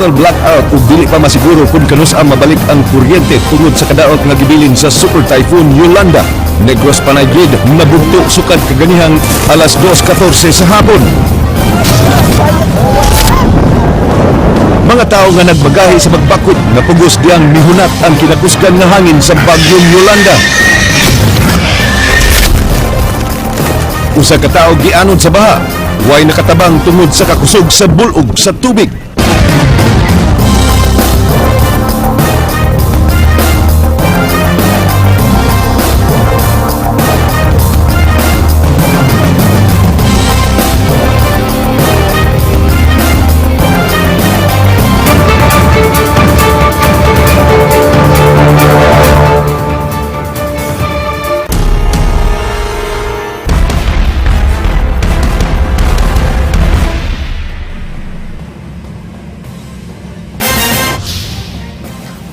Total blackout ug dili pa masiguro kung kanus-a mabalik ang kuryente tungod sa kadaot nga gibilin sa Super Typhoon Yolanda. Negros Panay Grid nabugto sukad kaganihang alas 2:14 sa hapon. Mga tao nga nagbagahi sa magbakod napugos diyang mihunat ang kinakusgan nga hangin sa bagyong Yolanda. Usa ka tawo gianod sa baha, way nakatabang tungod sa kakusog sa bulog sa tubig.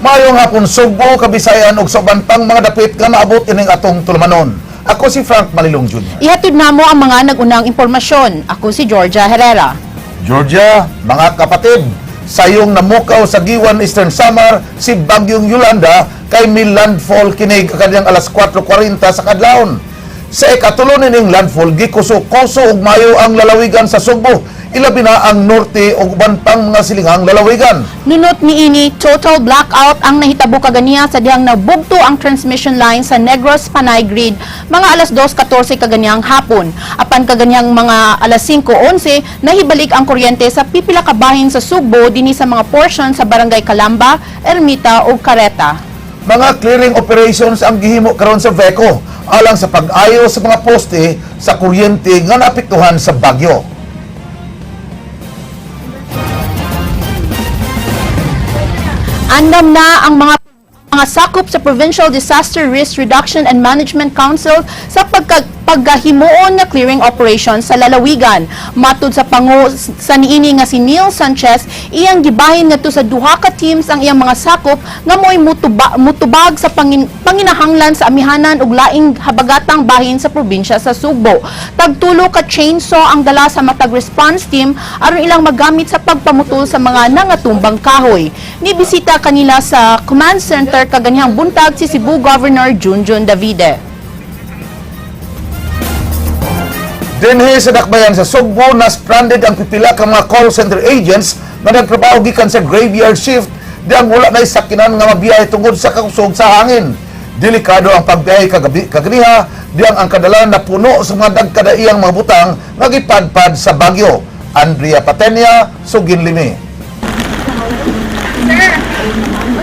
Maayong hapon, Sugbo, Kabisayan ug sa uban pang mga dapit nga maabot ining atong tulumanon. Ako si Frank Malilong Jr. Ihatod namo ang mga nag-unang impormasyon. Ako si Georgia Herrera. Georgia, mga kapatid, sayong namukaw sa Giwan, Eastern Samar si Bagyong Yolanda kay may landfall kinig kanyang alas 4:40 sa kadlawon. Sa ikatulo nining landfall, gikuso-kuso ug mayo ang lalawigan sa Sugbo, ilabi na ang norte ug uban pang mga silingang lalawigan. Nunot niini, total blackout ang nahitabo kaganiya sa dihang nabugto ang transmission line sa Negros Panay Grid mga alas 2:14 kaganiyang hapon. Apan kaganiyang mga alas 5:11, nahibalik ang kuryente sa pipila ka bahin sa Sugbo dinhi sa mga portion sa Barangay Calamba, Ermita ug Careta. Mga clearing operations ang gihimo karon sa VECO alang sa pag-ayo sa mga poste sa kuryente nga naapektuhan sa bagyo. Andam na ang mga sakop sa Provincial Disaster Risk Reduction and Management Council sa pagkahimuon nga clearing operation sa lalawigan. Matud sa pangu sa niini nga si Neil Sanchez, iyang gibahin ngadto sa duha ka teams ang iyang mga sakop nga mo'y mutubag sa panginahanglan sa amihanan ug laing habagatang bahin sa probinsya sa Sugbo. Tagtulo ka chainsaw ang dala sa matag response team aron ilang magamit sa pagpamutol sa mga nangatumbang kahoy. Nibisita kanila sa command center kaganihang buntag si Cebu Governor Junjun Davide. Dinhi sa dakbayan sa Sugbo, na stranded ang pipila ka mga call center agents nga nagtrabaho gikan sa graveyard shift diyang wala na sakinan nga mabiyahe tungod sa kakusog sa hangin. Delikado ang pagbiyahe kagabi kaganiha diyang ang kadalan na puno sa mga dagkadaiyang mga butang nga gipadpad sa bagyo. Andrea Patenia, Sugin Limi.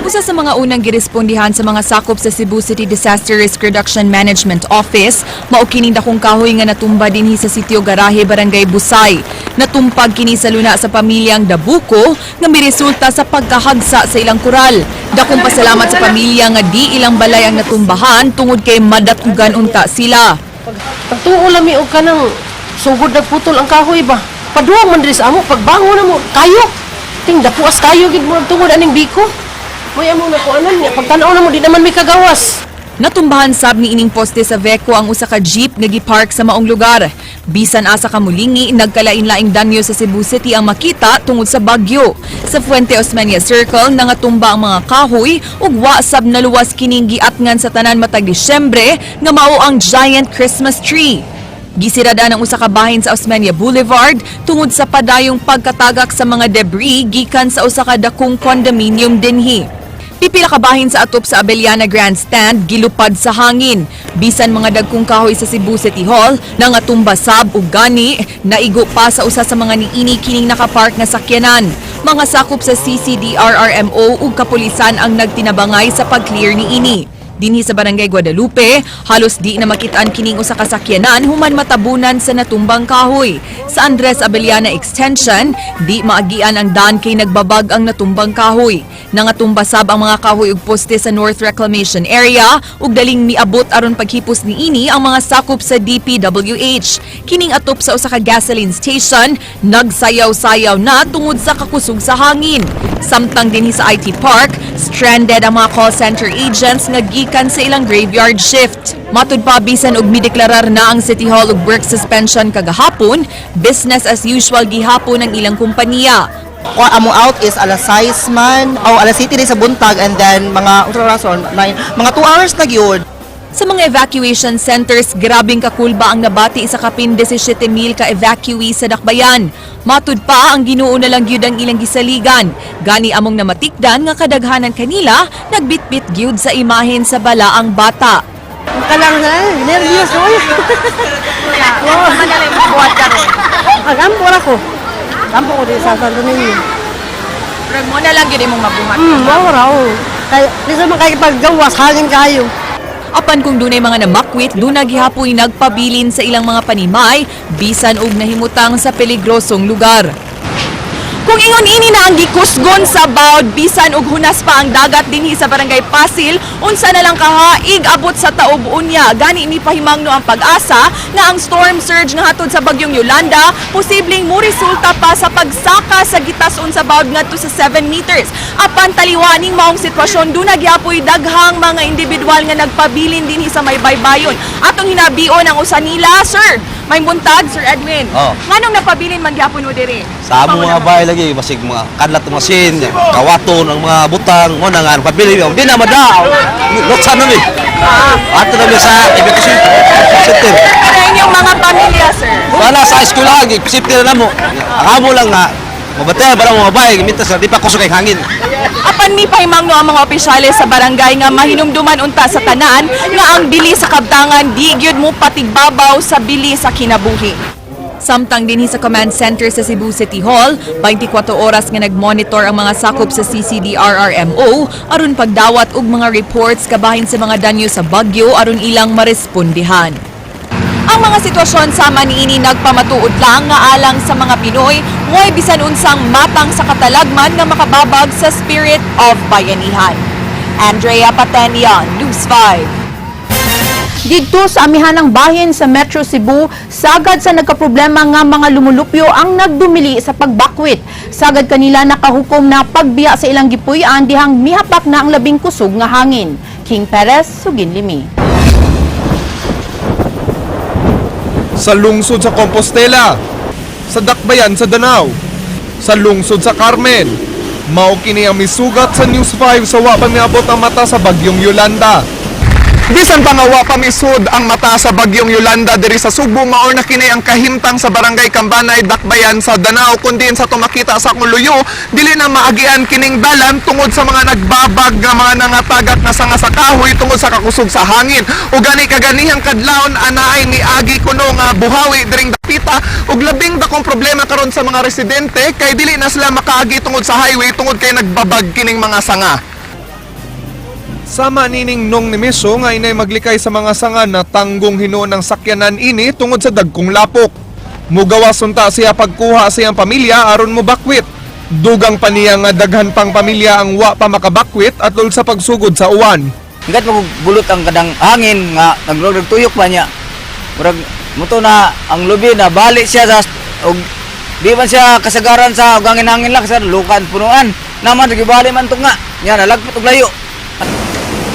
Usa sa mga unang girespondihan sa mga sakop sa Cebu City Disaster Risk Reduction Management Office, mao kining dakong kahoy nga natumba dinhi sa sitio Garahe, Barangay Busay. Natumpag kini sa luna sa pamilyang Dabuco nga miresulta sa pagkahagsa sa ilang kural. Dakong pasalamat sa pamilya nga di ilang balay ang natumbahan tungod kay madatugan unta sila. Pagtuo lami og kanang sugod nagputol ang kahoy ba. Paduwag man diri sa amo, pagbangon na mo kayo. Ting dapuas kayo gid mo tungod aning biko. May amo na kuanan niya pagtan-aw na mo di naman may kagawas. Natumbahan sab ni ining poste sa Veco ang usa ka jeep nga gipark sa maong lugar. Bisan asa ka mulingi, nagkalain-laing danyo sa Cebu City ang makita tungod sa bagyo. Sa Fuente Osmeña Circle, nangatumba ang mga kahoy ug wa sab naluwas kining giatngan sa tanan matag Disyembre nga mao ang giant Christmas tree. Gisirada ang usa ka bahin sa Osmeña Boulevard tungod sa padayong pagkatagak sa mga debris gikan sa usa ka dakong condominium dinhi. Pipila ka bahin sa atop sa Abellana Grandstand gilupad sa hangin. Bisan mga dagkong kahoy sa Cebu City Hall nangatumba sab ug gani naigo pa sa usa sa mga niini kining nakapark nga sakyanan. Mga sakop sa CCDRRMO ug kapulisan ang nagtinabangay sa pag-clear niini. Dinhi sa Barangay Guadalupe, halos di na makitaan kining usa ka sakyanan human matabunan sa natumbang kahoy. Sa Andres Abellana Extension, di maagian ang daan kay nagbabag ang natumbang kahoy. Nangatumba sab ang mga kahoy ug poste sa North Reclamation Area ug daling miabot aron paghipos niini ang mga sakop sa DPWH. Kining atop sa usa ka gasoline station, nagsayaw-sayaw na tungod sa kakusog sa hangin. Samtang dinhi sa IT Park, stranded ang mga call center agents nga gikan sa ilang graveyard shift. Matud pa bisan og mideklarar na ang City Hall og work suspension kagahapon, business as usual gihapon ang ilang kompanya. Ko among out is alas 6 man o alas 7 din sa buntag and then mga unsa rason 9, mga 2 hours na gyud. Sa mga evacuation centers, grabing kakulba ang nabati sa kapin 17,000 ka evacuee sa Dakbayan. Matud pa ang Ginoo na lang gyud ang ilang gisaligan. Gani among namatikdan nga kadaghanan kanila nagbitbit gyud sa imahen sa balaang bata. Kalang na, nervyos oy. Buhat karon. Agampo ra ko. Gampo ko din sa Santo Niño. Pero mo na lang gyud imong mabuhat. Mao ra oh. Kay di sa man kay paggawas hangin kayo. Apan kung dunay mga namakwit, duna gihapoy nagpabilin sa ilang mga panimay, bisan og nahimutang sa peligrosong lugar. Kung ingon ini na ang gikusgon sa bawd, bisan og hunas pa ang dagat dinhi sa Barangay Pasil, unsa na lang kahaig abot sa taob unya. Gani mipahimangno ang pag-asa nga ang storm surge nga hatod sa bagyong Yolanda posibleng moresulta pa sa pagsaka sa gitason sa bawd ngadto sa 7 meters. Apan taliwaning maong sitwasyon, duna gyapoy daghang mga individual nga nagpabilin dinhi sa may baybayon. Atong hinabion ang usa nila, sir. May buntag, Sir Edwin. Oh. Nganong napabilin man gyapon mo diri? Sa amo mga bahay lagi basig mga kadlat ng masin, kawaton ang mga butang, mo na nga pabili di na madao. Lutsan na mi. Ato na mi sa evacuation center. Pero inyong mga pamilya, sir. Wala sa eskwelahan, safety na namo. Ang amo lang nga mabatay ba lang mga bahay, mintas di pa kusog kay hangin. Apan mi pahimangno ang mga opisyales sa barangay nga mahinumduman unta sa tanan nga ang bili sa kabtangan di gyud mo patigbabaw sa bili sa kinabuhi. Samtang dinhi sa command center sa Cebu City Hall, 24 oras nga nagmonitor ang mga sakop sa CCDRRMO aron pagdawat og mga reports kabahin sa mga danyo sa bagyo aron ilang marespondihan. Ang mga sitwasyon sama niini nagpamatuod lang nga alang sa mga Pinoy, way bisan unsang matang sa katalagman nga makababag sa spirit of bayanihan. Andrea Patenian, News 5. Didto sa amihanang bahin sa Metro Cebu, sagad sa nagkaproblema nga mga lumulupyo ang nagdumili sa pagbakwit. Sagad kanila nakahukom na pagbiya sa ilang gipuy-an dihang mihapak na ang labing kusog nga hangin. King Perez, Suginlimi. Sa lungsod sa Compostela, sa Dakbayan sa Danao, sa lungsod sa Carmen. Mao kini ang misugat sa News 5 sa wa pa miabot ang mata sa bagyong Yolanda. Bisan pa nga wa pa misud ang mata sa bagyong Yolanda diri sa Subo, mao na kini ang kahimtang sa barangay Kambanay, Dakbayan sa Danao, kundi sa tumakita sa akong luyo, dili na maagian kining dalan tungod sa mga nagbabag nga mga nangatagak nga sanga sa kahoy tungod sa kakusog sa hangin. Ug gani kaganihang kadlawon anaay miagi kuno nga buhawi diring dapita, ug labing dakong problema karon sa mga residente kay dili na sila makaagi tungod sa highway tungod kay nagbabag kining mga sanga. Sama nining nong ni Miso nga inay maglikay sa mga sanga na tanggong hinuon ng sakyanan ini tungod sa dagkong lapok. Mugawa sunta siya pagkuha sa iyang pamilya aron mobakwit. Dugang pa niya nga daghan pang pamilya ang wa pa makabakwit atol sa pagsugod sa uwan. Hinggat magulot ang kadang hangin nga naglog nagtuyok pa niya. Murag muto na ang lubi na balik siya sa og di man siya kasagaran sa og hangin-hangin lang sa lukan punuan. Naman gibali man to nga. Nya nalagpot og layo.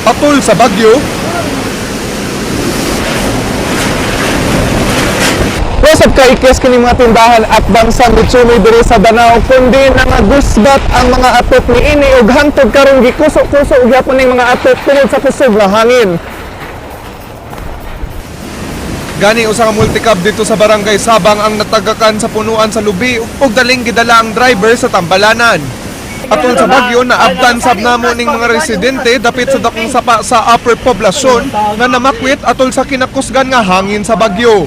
Patol sa bagyo, Wasap ka ikes kini mga tindahan at bangsa Mitsunoy diri sa Danao kundi nangagusbat ang mga atok niini ug hangtod karon gikuso-kuso og gyapon ning mga atok tungod sa kusog nga hangin. Gani usa ka multicab dito sa Barangay Sabang ang natagakan sa punuan sa lubi ug daling gidala ang driver sa tambalanan. Atol sa bagyo na abtan sab namo ning mga residente dapit sa dakong sapa sa upper poblasyon nga namakwit atol sa kinakusgan nga hangin sa bagyo.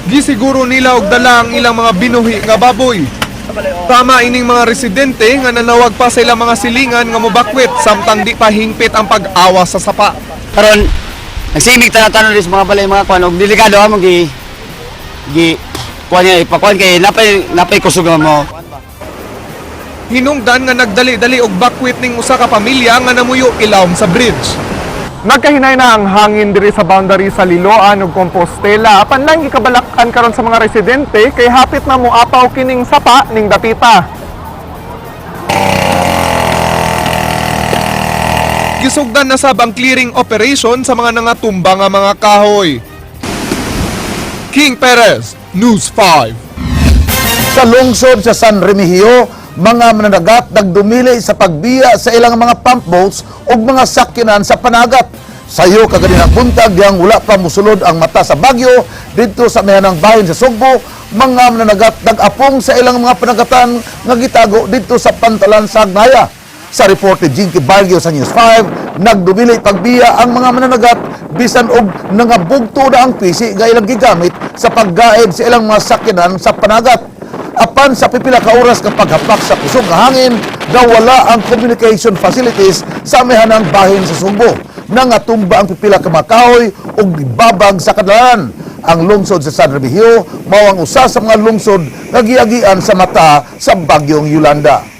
Gisiguro nila og dala ang ilang mga binuhi nga baboy. Tama ining mga residente nga nanawag pa sa ilang mga silingan nga mobakwit samtang di pa hingpit ang pag-awas sa sapa. Karon nagsimig tanan sa mga balay mga kuan og delikado among gi gi kuan niya ipakuan kay napay napay kusog mo. Hinungdan nga nagdali-dali og bakwit ning usa ka pamilya nga namuyo ilawom sa bridge. Nagkahinay na ang hangin diri sa boundary sa Liloan ug Compostela. Apan lang gikabalak-an karon sa mga residente kay hapit na moapaw kining sapa ning dapita. Gisugdan na sab ang clearing operation sa mga nangatumba nga mga kahoy. King Perez, News 5. Sa lungsod sa San Remigio, Mga mananagat nagdumili sa pagbiya sa ilang mga pump boats ug mga sakyanan sa panagat. Sayo kaganinang buntag diyang wala pa musulod ang mata sa bagyo didto sa amihanang bahin sa Sugbo, mga mananagat nag-apong sa ilang mga panagatan nga gitago didto sa pantalan sa Hagnaya. Sa report ni Jinky Barrio sa News 5, nagdumili pagbiya ang mga mananagat bisan og nangabugto na ang pisi nga ilang gigamit sa paggaid sa ilang mga sakyanan sa panagat. Apan sa pipila ka oras nga paghapak sa kusog nga hangin, nawala ang communication facilities sa amihanang bahin sa Sugbo. Nangatumba ang pipila ka mga kahoy ug gibabag sa kadalanan. Ang lungsod sa San Remigio mao ang usa sa mga lungsod nga giagian sa mata sa bagyong Yolanda.